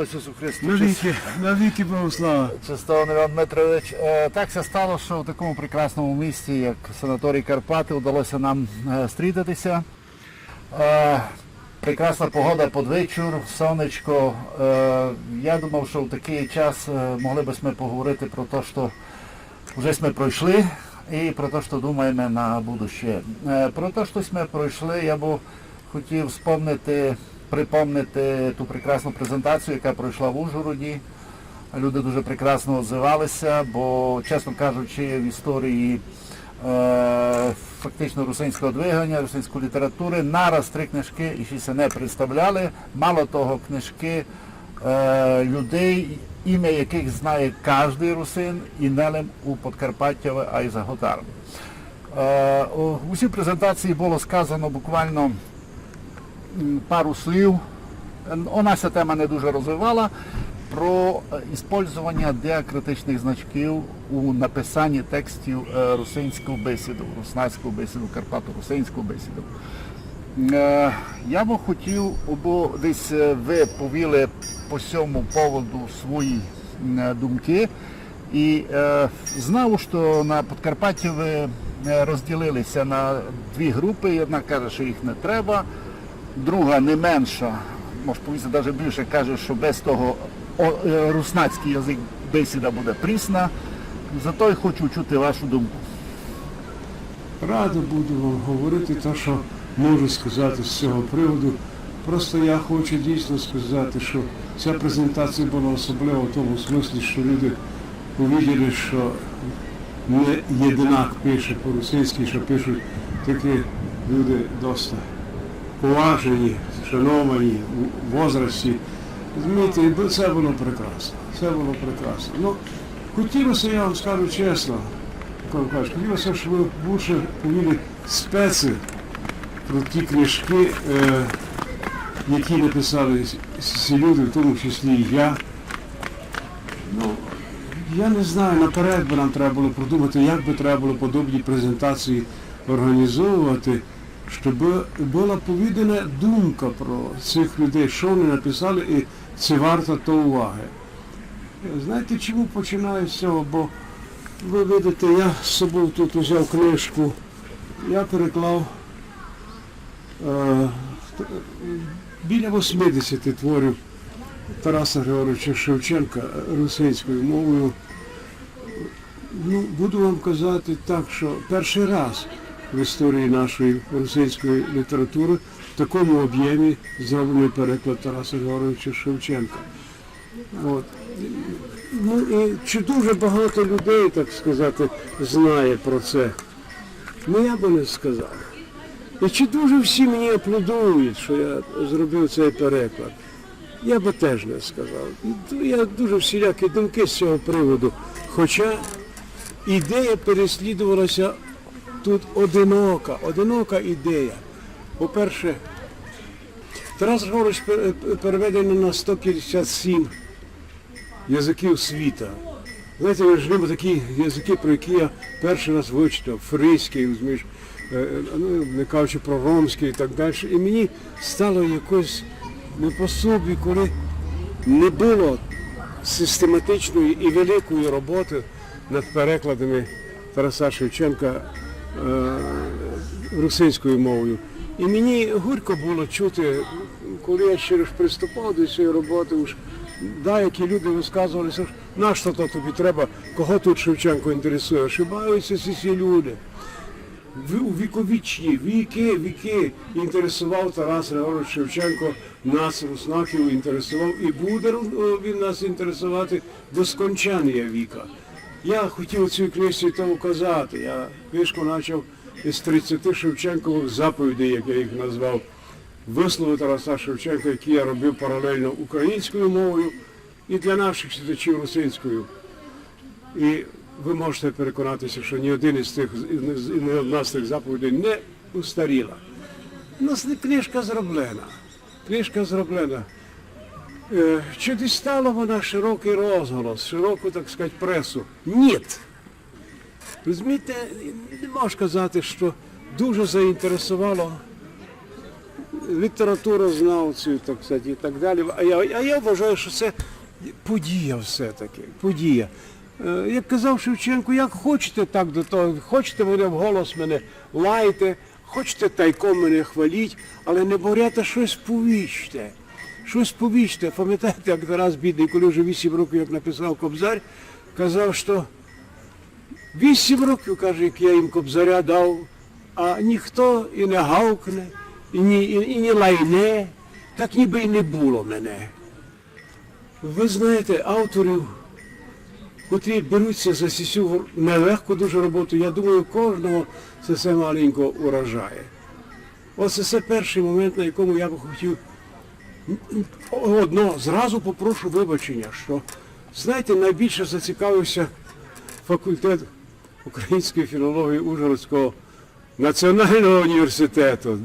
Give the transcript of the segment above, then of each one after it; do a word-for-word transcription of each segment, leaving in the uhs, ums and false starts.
Ісусу Христу. Навіки, навіки Богу слава. Честований Іван Дмитрович, е, так ся стало, що в такому прекрасному місці, як санаторій Карпати, удалося нам, е, стрітитися. Е, прекрасна погода під вечір, сонечко. Е, я думав, що в такий час, е, могли би ми поговорити про те, що вже ми пройшли, і про те, що думаємо на будущее. Е, про те, що ми пройшли, я би хотів вспомнити, припомнити ту прекрасну презентацію, яка пройшла в Ужгороді. Люди дуже прекрасно відзивалися, бо, чесно кажучи, в історії, е, фактично русинського двигання, русинської літератури нараз три книжки іще ся не представляли. Мало того, книжки, е, людей, ім'я яких знає кожний русин, і не лише у Подкарпаття, а й за готаром. Е, у, у сій презентації було сказано буквально, м, пару слів. Вона ся тема не дуже розвивала, про, е, іспользованя діакритичних значків у написанні текстів, е, русинську бесіду, руснацьку бесіду, карпаторусинську бесіду. Е, я бы хотів, абы десь, е, вы повіли по сьому поводу свої, м, е, думки. І, е, знав, што на Подкарпатті вы, е, розділили ся на дві групы. Одна каже, што їх не треба, друга, не менша, мож повісти, даже більше, каже, што без того о-, е, руснацькый язык, бесіда буде прісна. Зато й хочу чути вашу думку. Радо буду вам говорити те, що можу сказати з цього приводу. Просто я хочу дійсно сказати, що ця презентація була особлива в тому смислі, що люди увиділи, що не єдинак пише по-русинськи, що пишуть такі люди доста поважені, шановані у возрасті. Розумієте, і бу-, це було прекрасно. Це було прекрасно. Ну, хотілося, я вам скажу чесно, Микола Миколайович, хотілося, щоб ви більше повіли спеці про ті книжки, е, які написали с-, ці люди, в тому числі і я. Ну, я не знаю, наперед би нам треба було продумати, як би треба було подобні презентації організовувати, щоб була повідана думка про цих людей, що вони написали і чи варто то уваги. Знаєте, чому починаю з цього? Бо ви видите, я з собою тут узяв книжку, я переклав, е, біля восьмидесяти творів Тараса Григоровича Шевченка русинською мовою. Ну, буду вам казати так, що перший раз в історії нашої русинської літератури в такому об'ємі зроблений переклад Тараса Григоровича Шевченка. От. Ну, і чи дуже багато людей, так сказати, знає про це? Ну, я би не сказав. І чи дуже всі мені аплодують, що я зробив цей переклад? Я би теж не сказав. І ду-, я дуже всілякі думки з цього приводу. Хоча ідея переслідувалася тут одинока, одинока ідея. По-перше, Тарас Григорович пер-, переведений на сто п'ятдесят сім язиків світа. Знаєте, між ними такі язики, про які я перший раз вичитав, фризький, розумієш, е, ну, не кажучи про ромський і так далі. І мені стало якось не по собі, коли не було систематичної і великої роботи над перекладами Тараса Шевченка, е, русинською мовою. І мені горько було чути, коли я ще лиш приступав до цієї роботи, уж деякі люди висказувалися, що нащо то тобі треба, кого тут Шевченко інтересує? Ошибаються всі ці люди. В-, увіковічні, віки, віки інтересував Тарас Григорович Шевченко нас, руснаків, інтересував і буде ру-, він нас інтересувати до скончання віка. Я хотів у цій книжці то указати. Я книжку почав із тридцяти Шевченкових заповідей, як я їх назвав, вислови Тараса Шевченка, які я робив паралельно українською мовою і для наших читачів русинською. І ви можете переконатися, що ні один із тих, ні одна з тих заповідей не устаріла. У нас книжка зроблена. Книжка зроблена. Е, чи дістала вона широкий розголос, широку, так сказати, пресу? Ні. Розумієте, не можу казати, що дуже заінтересувало, е, літературознавців, так сказати, і так далі. А я, а я вважаю, що це подія все-таки, подія. Е, як казав Шевченко, як хочете так до того, хочете мене вголос мене лайте, хочете тайком мене хваліть, але не борете, щось повіжте. Щось повіжте. Пам'ятаєте, як Тарас Бідний, коли вже вісім років, як написав Кобзар, казав, що вісім років, каже, як я їм Кобзаря дав, а ніхто і не гавкне, і ні, і, і не лайне, так ніби й не було мене. Ви знаєте, авторів, котрі беруться за сю нелегку дуже роботу, я думаю, кожного це все маленько уражає. Оце це перший момент, на якому я би хотів одно, зразу попрошу вибачення, що, знаєте, найбільше зацікавився факультет української філології Ужгородського національного університету.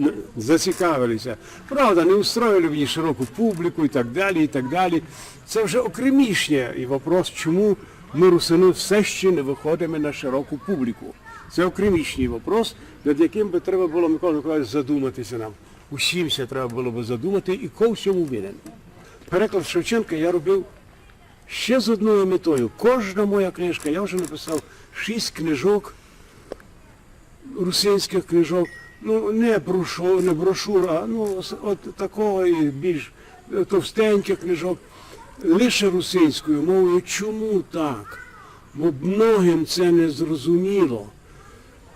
Н-, зацікавилися. Правда, не устроїли мені широку публіку і так далі, і так далі. Це вже окремішня і вопрос, чому ми, русини, все ще не виходимо на широку публіку. Це окремішній вопрос, над яким би треба було, Микола Миколаївич, задуматися нам. Усім ся треба було би задумати, і ко всьому винен. Переклад Шевченка я робив ще з одною метою. Кожна моя книжка, я вже написав шість книжок, русинських книжок, ну, не брошур, не брошур, а, ну, з-, от такого і більш, е, товстеньких книжок, лише русинською мовою. Чому так? Бо многим це не зрозуміло.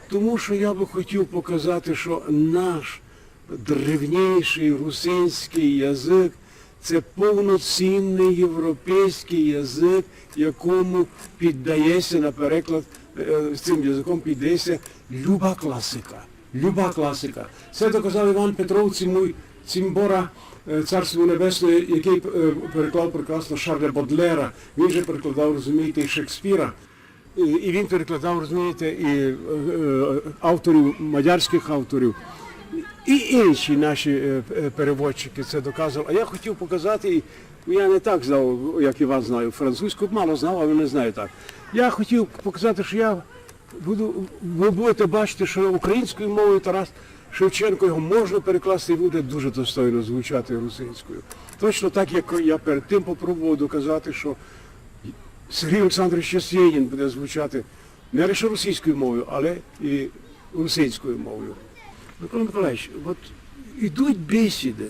Тому що я би хотів показати, що наш древніший русинський язик — це повноцінний європейський язик, якому піддається, наприклад, е, з цим язиком піддається люба класика. Люба класика. Це доказав Іван Петров Цимуй-, Цимбора, е, царство небесне, який, е, переклав прекрасно Шарля Бодлера. Він же перекладав, розумієте, і Шекспіра. І, і він перекладав, розумієте, і, е, е, авторів, мадярських авторів, і інші наші, е, е, переводчики це доказували. А я хотів показати, і я не так знав, як Іван, знаю французьку, мало знав, але не знаю так. Я хотів показати, що я буду, ви будете бачити, що українською мовою Тарас Шевченко, його можна перекласти і буде дуже достойно звучати русинською. Точно так, як я перед тим попробував доказати, що Сергій Олександрович Єсенін буде звучати не лише російською мовою, але і русинською мовою. Микола Миколаївич, от ідуть бесіди,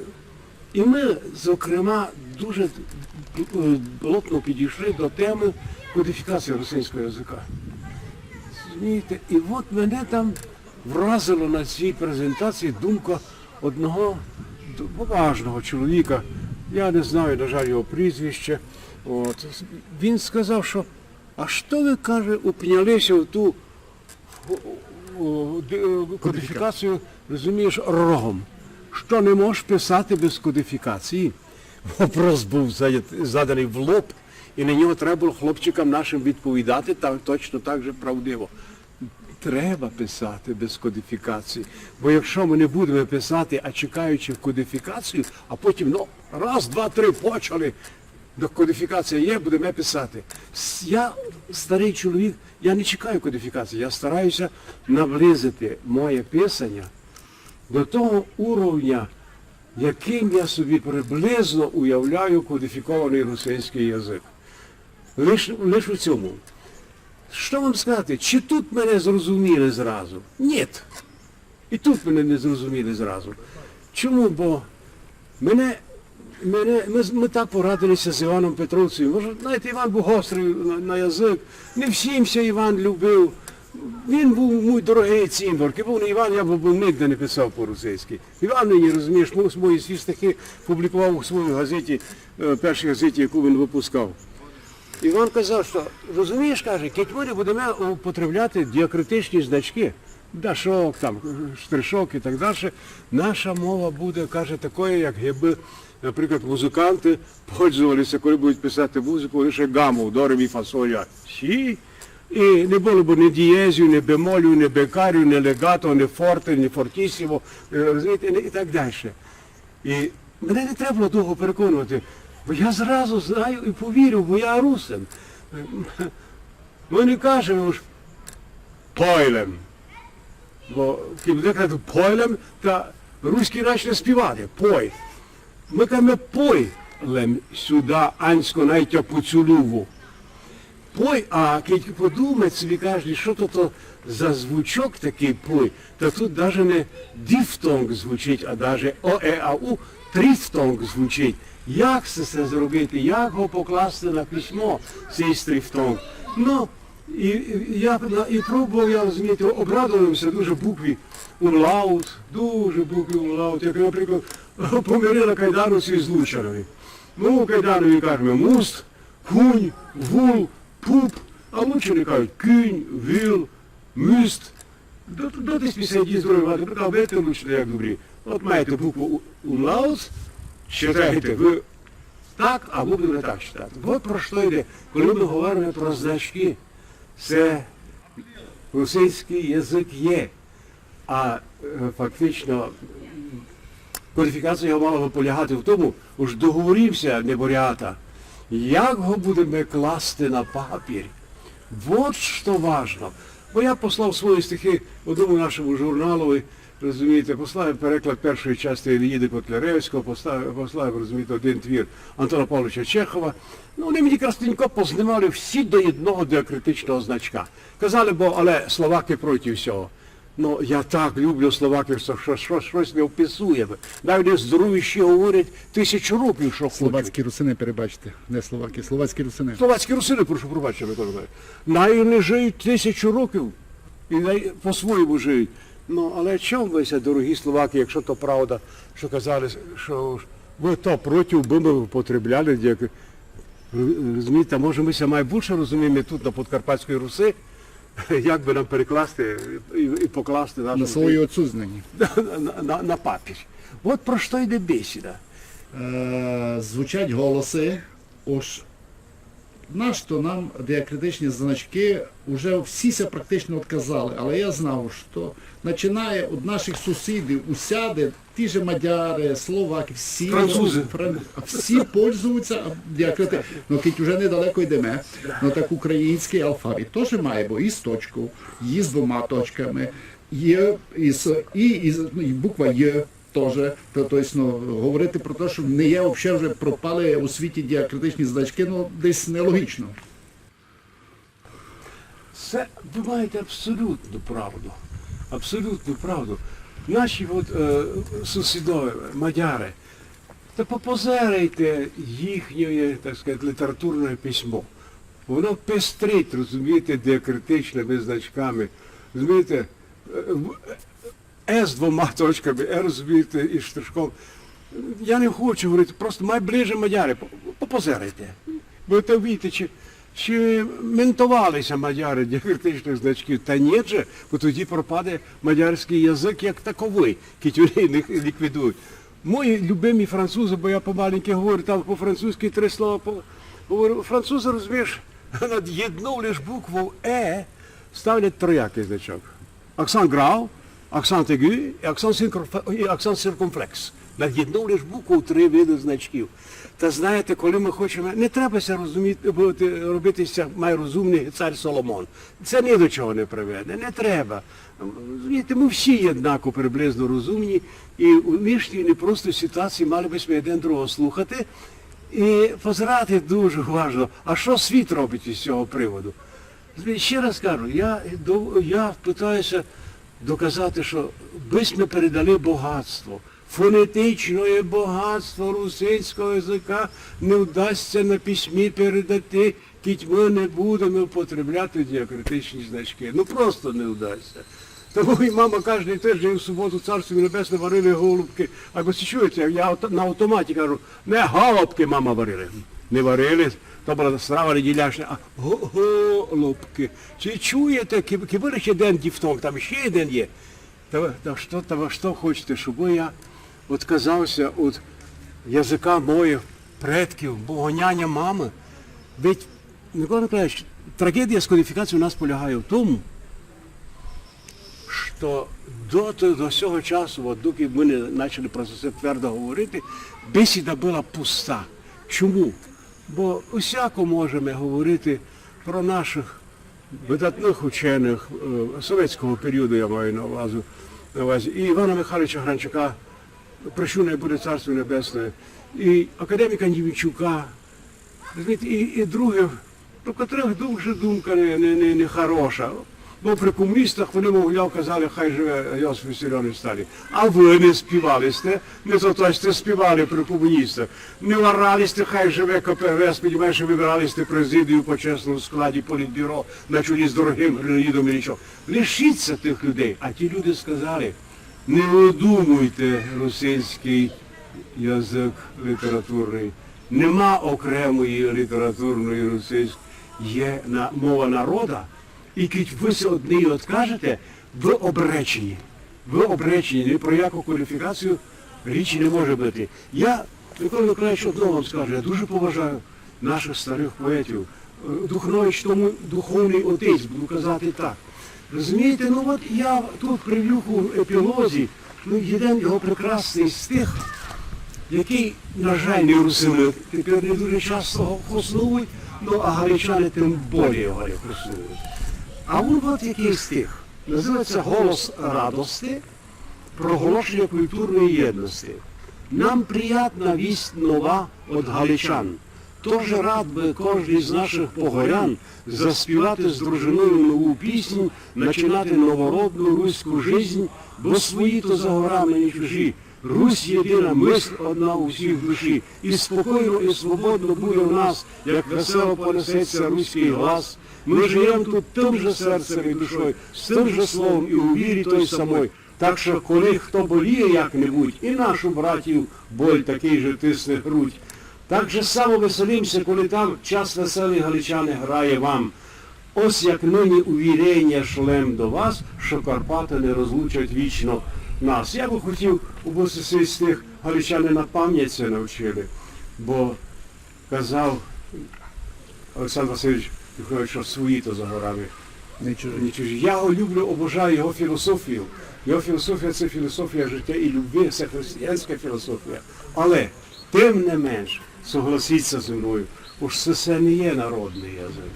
і ми, зокрема, дуже, е, плотно підійшли до теми кодифікації русинського язика. Розумієте? І от мене там вразила на цій презентації думка одного д-, поважного чоловіка. Я не знаю, на жаль, його прізвище. От. Він сказав, що: «А що ви, каже, упнялися в ту, о, о, д-, е, кодифікацію, розумієш, рогом? Що, не можеш писати без кодифікації?» Вопрос був за-, заданий в лоб, і на нього треба було хлопчикам нашим відповідати та точно так же правдиво. Треба писати без кодифікації, бо якщо ми не будемо писати, а чекаючи кодифікацію, а потім, ну, раз, два, три, почали, до кодифікація є, будемо писати. С-, я старий чоловік, я не чекаю кодифікації, я стараюся наблизити моє писання до того уровня, яким я собі приблизно уявляю кодифікований русинський язик. Лиш, лиш у цьому. Що вам сказати, чи тут мене зрозуміли зразу? Ні. І тут мене не зрозуміли зразу. Чому? Бо мене, мене, ми, з- ми так порадилися з Іваном Петровцем. Може, знаєте, Іван був гострий на, на язик. Не всім ся Іван любив. Він був мій дорогий цімбор. Якби був не Іван, я б, б нігде не писав по-русинськи. Іван мені, розумієш, мо-, мої всі стихи публікував у своїй газеті, е, першій газеті, яку він випускав. Іван казав, що, розумієш, каже, кідь ми не будемо употребляти діакритичні значки, дашок, там, штришок і так далі, наша мова буде, каже, такою, як якби, наприклад, музиканти пользувалися, коли будуть писати музику, лише гаму, до, ре, мі, фа, соль, ля, сі, і не було б ні дієзів, ні бемолів, ні бекарів, ні легато, ні форте, ні фортісімо, е, розумієте, і так далі. І мене не треба було довго переконувати, бо я зразу знаю і повірю, бо я русин. Ми не кажемо уж пойлем. Бо коли буде казати пойлем, та Руськый начне співати: пой. Мы кажеме: пой, лем сюда, аньско, най тя поцюлюю. Пой, а кидь подумать собі каждый, што то, то за звучок такый пой, та тут даже не дифтонг звучить, а даже о, е, а, у, трифтонг звучить. Як се, се зробити, як го покласти на письмо, сей трифтонг? Но, і, і я на-, і пробовав, я, розумієте, обрадовав ся дуже букві умлаут, дуже букві умлаут, як, наприклад, помирила Кайдановців із Лучанами. Мы у Кайданові кажеме муст, кунь, вул, пуп, а Лучани кажуть кюнь, віл, мюст. До, до десь після дії здоров'я мати, а видите, Лучани як добрі. От маєте букву у-, умлаут, читаєте вы так, а мы будеме так читати. От про што йде, коли мы говориме про значкы. Се русинськый язык є. А, е, фактично, кодифікація його мала бы полягати в тому, уж договорім ся, неборята, як го будеме класти на папір. Вот што важно. Бо я послав свої стихи одному нашому журналу, розумієте, послав переклад першої части Елеїды Котляревського, послав, послав, розумієте, один твір Антона Павловича Чехова. Ну, вони мені красненько познимали всі до єдного діакритичного значка. Казали, бо, але словакы проти всього. Ну, я так люблю словаків, што, што, што штось не описуєме. Най вони здорові ще говорять тисячу років, што хочуть. Словацькі русины, перебачте, не словакы, словацькі русины. Словацькі русины, прошу пробачення, Микола Миколайович. Най вони жиють тисячу років і най по-своєму жиють. Ну, але чом вы ся, дорогі словакы, якщо то правда, што казали, што ж вы то проти, бы мы употребляли, як, розумієте, може, мы ся май бульше розумієме тут, на Подкарпатській Руси, як бы нам перекласти і, і покласти нашу... На свої отсутнені. На, на, на, на папір. От про што йде бесіда. Е, звучать голосы, уж нашто нам діакритичні значкы, уже всі ся практично отказали, але я знав, што начинає од наших сусідів, усяде, ті же мадяры, словакы, всі... Французы. Фран-, всі пользуються діакрити-, ну, кідь уже недалеко йдеме, ну, так українськый алфавіт тоже має, бо і з точков, і з двома точками, є і з, і, і з, ну, і буква Й тоже. То, то єсть, ну, говорити про те, што не є вообще вже, пропали у світі діакритичні значкы, ну, десь нелогічно. Се, вы маєте абсолютну правду. Абсолютну правду. Наші от, е, сусідові, мадяры, та попозерайте їхнє, так сказати, літературне письмо. Воно пестрить, розумієте, діакритичныма значками. Розумієте, е, в-, е з двома точками, е, розумієте, і штришком. Я не хочу говорити, просто май ближе мадяры, по-, попозерайте. Будете видіти, чи, чи ментовали ся мадяры діакритичных значків. Та ні же, бо тоді пропаде мадярськый язык як таковый, кідь вони їх ліквідують. Мої любимі французы, бо я помаленьки говорю там по-французьки три слова, по-, говорю, французы, розумієш, над єднов лиш буквов Е ставлять троякый значок. Аксан грав, аксан егю і аксан синкрофе-, і аксан сиркумфлекс. Над єднов лиш буквов три виды значків. Та знаєте, коли мы хочеме, не треба ся розуміти, бути, робити ся май розумный цар Соломон. Се ні до чого не приведе, не треба. Розумієте, мы всі єднако приблизно розумні, і у нынішній непростій ситуації мали бы сьме єден другого слухати і позирати дуже уважно, а што світ робить із сього приводу. Розумієте, ще раз кажу, я до-, я питаю ся доказати, што бы сьме передали богатство. Фонетичне богатство русинського языка не вдасть ся на письмі передати, кідь мы не будеме употребляти діакритичні значкы. Ну, просто не вдасть ся. Тому і мама каждый тыждень у суботу, царство небесне, варили голубкы. А вы чуєте, я авто-, на автоматі кажу: «Не голубкы, мама, варили». Не варили, то была страва неділяшня, а го-, голубкы. Чи чуєте, ки-, кибы лише єден дифтонг, там ще єден є. Та вы, та што, та вы што хочете, щоб я отказав ся од языка моїх предків, бо гоняня мамы? Ведь, Микола Миколайович, трагедія з кодифікацією у нас полягає в тому, што до, до сього часу, от доки мы не начали про се твердо говорити, бесіда была пуста. Чому? Бо усяко можеме говорити про наших видатных ученых, е, совєтського періоду, я маю на увазі, на увазі, і Івана Михайловича Гранчака, Прощу най буде Царство Небесне, і академіка Німчука, розумієте, і, і друге, про котрых дуже думка не, не, не, не хороша. Бо при комуністах вони, мовляв, казали: «Хай живе Йосиф Віссаріонович Сталін». А вы не співали сьте, не за то сьте співали при комуністах. Не орали сьте: «Хай живе К П В С», понімаєш, выбирали сьте президію почесну в складі Політбюро на чолі з дорогым Леонідом Іллічом. Лишіть ся тых людей. А ті люди сказали: «Не выдумуйте русинськый язык літературный. Нема окремої літературної русинської. Є на-, мова народа, і кідь вы ся од неї откажете, вы обречені. Вы обречені. Ні про яку кваліфікацію річі не може быти». Я, Микола Миколайович, одно вам скажу, я дуже поважаю нашых старых поетів. Е, Духнович тому духовный отець, буду казати так. Розумієте, ну от я тут привів у епілозі, ну, єден його прекрасный стих, якый, на жаль, не русины тепер не дуже часто го-, хоснують, ну, а галичане тым более його не хоснують. А вун от якый стих. Называється «Голос радости», проголошення культурної єдності. Нам приятна вість нова од галичан. Тож рад бы кождый з нашых погорян заспівати з дружиною нову піснь, начинати новородну руську жизнь, бо свої то за горами не чужі. Русь єдина, мысль одна у всіх душі. І спокойно, і свободно буде в нас, як весело понесеться руськый глас. Мы живем тут тым же серцем і душой, з тым же словом і у вірі той самой. Так што, коли хто боліє як-небудь, і нашу братів боль такый же тисне грудь. Так же само веселимся, коли там час веселый, галичане, грає вам. Ось як нині увіреня шлем до вас, што Карпаты не розлучать вічно нас. Я бы хотів, убы сей стих галичане на память ся навчили, бо казав Олександр Васильович Юхнович, што свої то за горами. Не чужі. Не чужі. Я його люблю, обожаю його філософію. Його філософія — це філософія життя і любви, це християнська філософія. Але, тим не менш, согласіться зо мною, ож се, се не є народный язык.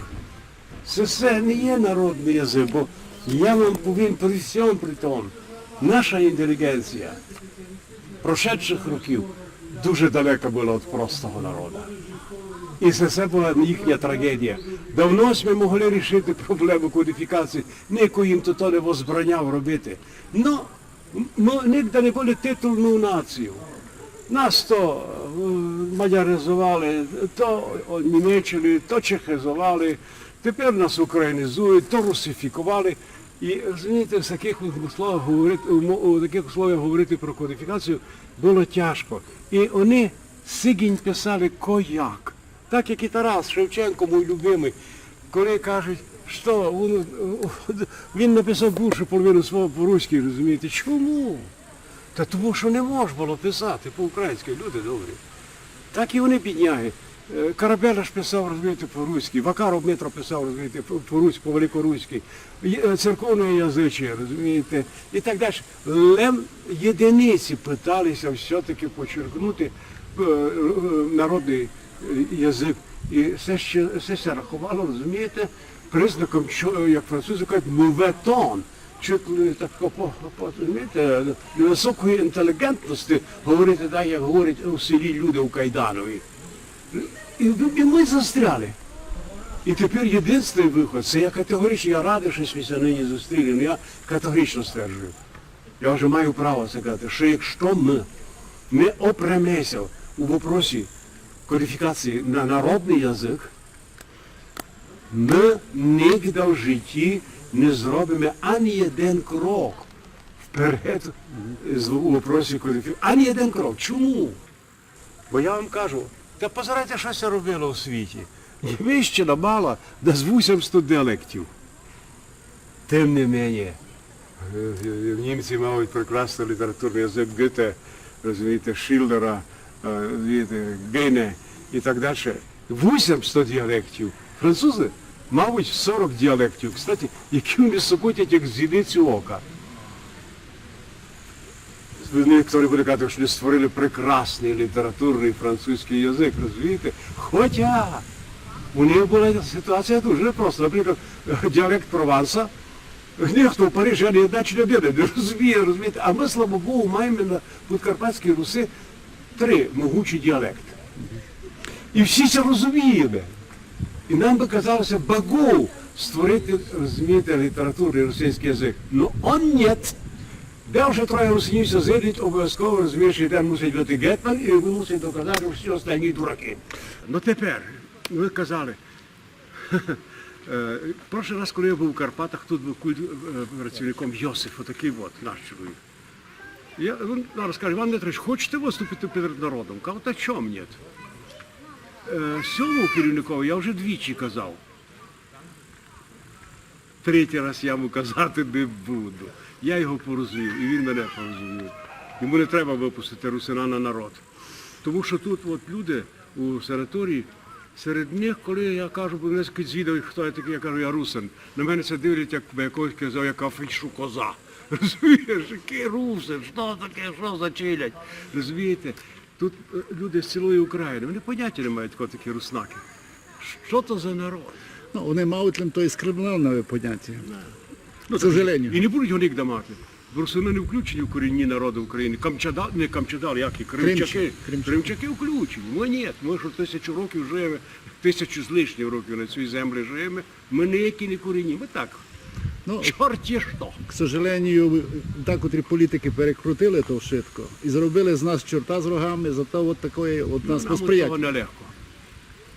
Се, се не є народный язык, бо я вам повім при всьому при тому, наша інтелігенція прошедшых років дуже далека была од простого народа. І се, се была їхня трагедія. Давно сьме могли рішити проблему кодифікації, нико їм то, то не возбраняв робити. Но, мы нигде не были титулну націю. Нас то, е, мадяризовали, то, о, німеччили, то чехизовали, тепер нас українізують, то русифіковали. І, розумієте, в такых условиях говорити, у мо-, у такых условиях говорити про кодифікацію было тяжко. І они сигінь писали кояк. Так як і Тарас Шевченко, мій любимый, коли кажуть, што вун, вун написав більшу половину свого по-руськи, розумієте? Чому? Та тому, што не мож было писати по-українськи, люди добрі. Так і они, бідняги. Е, Карабелаш писав, розумієте, по-руськи, Вакаров Митро писав, розумієте, по- по-руськи, по-великоруськи, Є- е, церковне язичіє, розумієте, і так далі. Лем єдиниці пытали ся все-таки почерпнути, е, е, народный, е, язык. І се ще, се ся раховало, розумієте, признаком, чо-, як французы кажуть, mauvais ton. Чуть ли так, по, по, розумієте, невысокої інтелігентности говорити так, як говорять у селі люди у Кайданові. І, і мы застряли. І тепер єдинственный выход — се я категорично, я радый, што сьме ся нині зустріли, но я категорично стверджую. Я вже маю право се казати, што якщо мы не опреме ся у вопросі кодифікації на народный язык, мы нигде в житті не зробиме ані єден крок вперед з, у вопросі кодифікації. Ані єден крок. Чому? Бо я вам кажу, та позирайте, што ся робило у світі. Німеччина мала десь вісімсот діалектів. Тим не менее, е, е, німці мають прекрасный літературный язык Гёте, розумієте, Шіллера, е, розумієте, Гейне і так далі. Вісімсот діалектів. Французы мають сорок діалектів. Кстати, які вони сокотять, як зіницю ока. Некоторі будуть казати, што вони створили прекрасный літературный французькый язык, розумієте? Хоча у них была ситуація дуже проста. Наприклад, діалект Прованса, Нихто в Парижі ані одначе не буде, не розуміє, розумієте? А мы, слава Богу, маєме на Подкарпатській Руси три могучі діалекты. І всі се розумієме. І нам бы казало ся багу створити, розумієте, літературный русинськый язык. Но он нєт. Де вже троє русинів ся зыйдуть, обовязково, розумієш, єден мусить быти ґетман і він мусить доказати, што всі остальні дуракы. Но тепер, вы казали, е, прошлый раз, коли я быв у Карпатах, тут быв культ-, е, працівником Йосиф, отакый от наш чоловік. Я, він зараз каже: «Іван Дмитрович, хочете выступити перед народом?» Кажу: «Та чом нєт?» Е, сьому керівникови я вже двічі казав. Третій раз я му казати не буду. Я його порозумів, і він мене порозумів. Йому не треба выпустити русина на народ. Тому што тут от люди у санаторії, серед них, коли я кажу, бо мене скільки звідують, хто я такый, я кажу: «Я русин». На мене ся дивлять, як на якогось, казав, як африканську козу. Розумієш, якый русин, што таке, што за челядь? Розумієте? Тут, е, люди з цілої України, вони поняття не мають, хто такі руснакы. Што то за народ? Ну, вони мають лише то іскривлене поняття. Да. Ну, к сожалению. І не будуть його нігде мати. Просто вони не включені в корінні народы України. Камчада-, не камчадалы, як і кримчаки. Кримчі, кримчі. Кримчаки включені. Мы ні. Мы ж тисячу років живеме, тисячу з лишнім років на цій землі живеме. Мы ніякі не корінні. Мы так. Ну, чорт є што. К сожалению, декотрі політикы перекрутили то вшытко і зробили з нас чорта з рогами, зато от такоє от нас восприяття. Нам от того нелегко.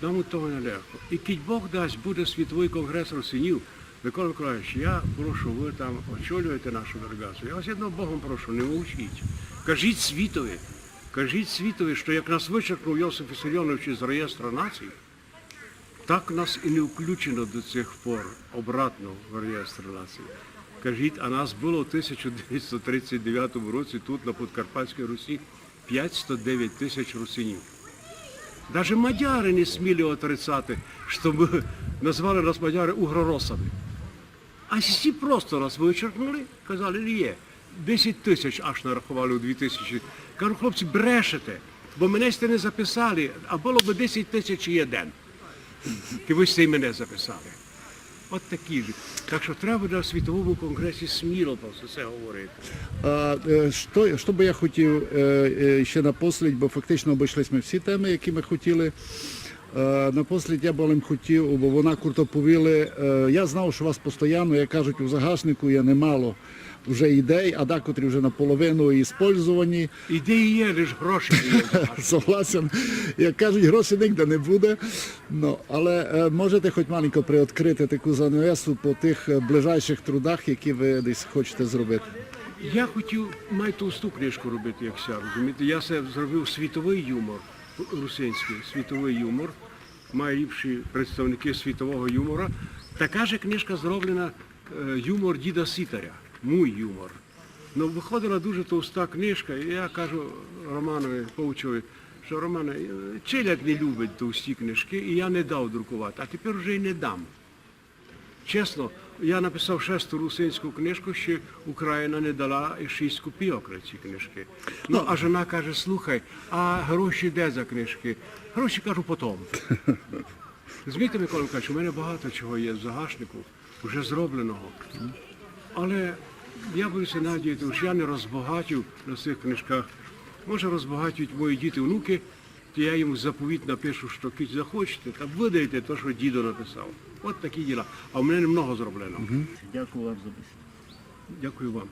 Нам от того нелегко. І кідь Бог дасть, буде світовый конґрес русинів, Микола Миколайович, я прошу, вы там очолюєте нашу делеґацію. Я вас єдно Богом прошу, не мовчіть. Кажіть світови, кажіть світови, што як нас вычеркнув Йосиф Віссаріонович із реєстра націй, так нас і не включено до цих пор обратно в реєстр націй. Кажіть, а нас было в тисяча девятсот тридцять девятому році тут, на Подкарпатській Русі, пятсто девять тисяч русинів. Даже мадяры не сміли отрицати, што мы, назвали нас мадяры угроросами. А сі просто нас вычеркнули, казали: «Не є». Десять тисяч аж нараховали у дві тисячі. Кажу: «Хлопці, брешете, бо мене сьте не записали, а было бы десять тисяч і єден, кибы сьте й мене записали». От такі ж. Так што треба на світовому конґресі сміло про всьо се говорити. А, е, што, што бы я хотів, е, е, ще напослідь, бо фактично обышлись мы всі темы, які мы хотіли. Е, напослідь я бы лем хотів, бо вы накурто повіли, е, я знав, што у вас постоянно, як кажуть, у загашнику є немало вже ідей, а декотрі вже наполовину іспользовані. Ідеї є, лиш грошей не є. Согласен. Як кажуть, грошей нигде не буде. Ну, але, е, можете хоть маленько приоткрыти таку занавесу по тых, е, ближайшых трудах, які вы десь хочете зробити? Я хотів май товсту книжку робити, як ся, розумієте. Я се зробив світовый юмор, русинськый, світовый юмор. Май ліпші представникы світового юмора. Така же книжка зроблена, е, юмор діда Сітаря, муй юмор. Ну, выходила дуже товста книжка, і я кажу Романові Повчові, што: «Романе, е, челядь не любить товсті книжкы, і я не дав друкувати, а тепер уже й не дам». Чесно, я написав шесту русинську книжку, ще Україна не дала шість копійок на ці книжкы. Ну, ну, а жона каже: «Слухай, а гроші де за книжкы?» Гроші, кажу, потом. Розумієте, Микола Миколайович, у мене багато чого є в загашнику, вже зробленого. Але я буду ся надіяти, што я не розбагатю на цих книжках. Може, розбагатюють мої діти, внукы, то я їм заповіт напишу, што кідь захочете, та выдайте то, што дідо написав. От такі діла. А в мене много зроблено. Мгм. Дякую вам за бесіду. Дякую вам.